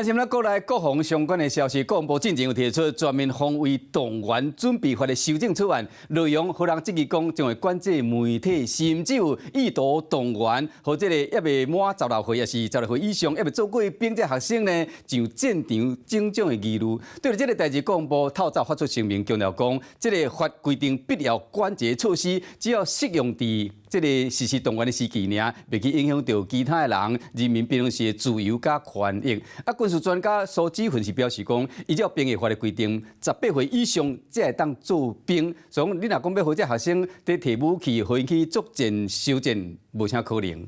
關心咱國內國防相關的消息，國防部進前有提出全面防衛動員準備法的修正草案，內容予人質疑講將會管制媒體，甚至有意圖動員，予這个猶未滿十六歲，抑是十六歲以上，猶未做過兵這學生呢，上戰場種種的疑慮。對這个代誌，國防部透早發出聲明，強調講，這个法規定必要管制措施，只要適用佇這个實施動員的時期爾，袂去影響著其他的人、人民平常時的自由佮權益。啊，軍事專家蘇志雲是表示講，依照兵役法的規定，十八歲以上才會當做兵，所以你若講欲予這學生佇提武器，予𪜶去作戰、修戰，無啥可能。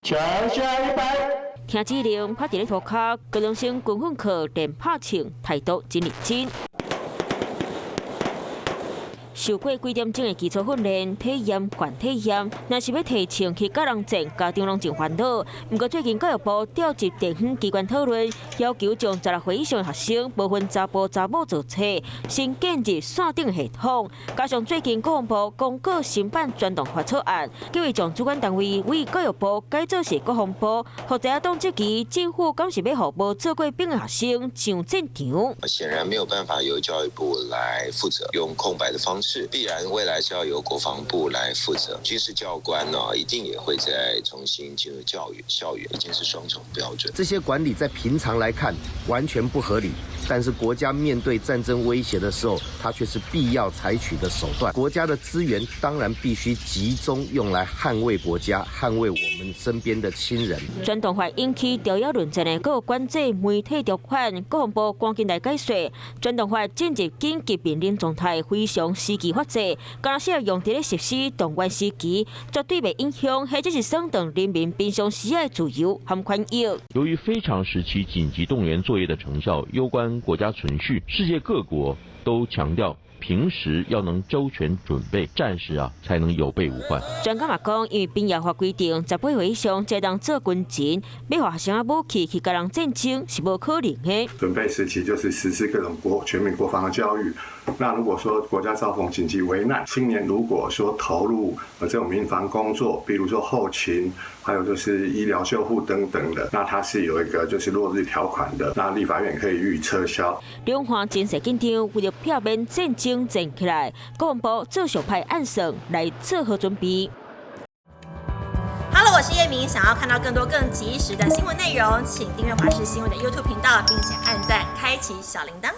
全下一百。聽指令，趴佇咧塗跤，高中生軍訓課練拍槍，態度真認真。受過幾點鐘的基礎訓練，體驗還體驗，若是欲提槍去佮人戰，家長攏真煩惱。毋過最近教育部調集地方機關討論，要求將十六歲以上的學生，無分查埔查某做冊，先建立線頂系統。加上最近國防部公告新版全動法草案，叫伊將主管單位為教育部改做是國防部，予知影當這期政府敢是欲予無做過兵的學生上戰場。顯然沒有辦法由教育部來負責，用空白的方式。必然未來是要由國防部來負責，軍事教官呢，一定也會再重新進入教育校園，已經是雙重標準。這些管理在平常來看完全不合理，但是國家面對戰爭威脅的時候，它卻是必要採取的手段。國家的資源當然必須集中用來捍衛國家，捍衛我們身邊的親人。全動法引起朝野論戰的閣有管制媒體條款，國防部趕緊來解說，全動法進入緊急命令狀態，非常時期發作，敢若是用佇咧實施動員時期，絕對袂影響，或者是損斷人民平常時的自由和權益。由於非常時期緊急動員作業的成效攸關國家存續，世界各國都強調平時要能周全準備，戰時啊才能有備無患。專家嘛講，因為兵役法規定，十八歲以上才當做軍人，欲予學生武器去佮人戰爭是無可能的。準備時期就是實施各種全民國防的教育。那如果說國家遭逢緊急危難，青年如果說投入這種民防工作，比如說後勤，還有就是醫療救護等等的，那它是有一個就是落日條款的，那立法院可以予以撤銷。兩岸情勢緊張，為著避免戰爭戰起來，國防部做上歹暗算來做好準備。 Hello，我是葉明，想要看到更多更及時的新聞內容，請訂閱華視新聞的 YouTube 頻道，並且按讚，開啟小鈴鐺。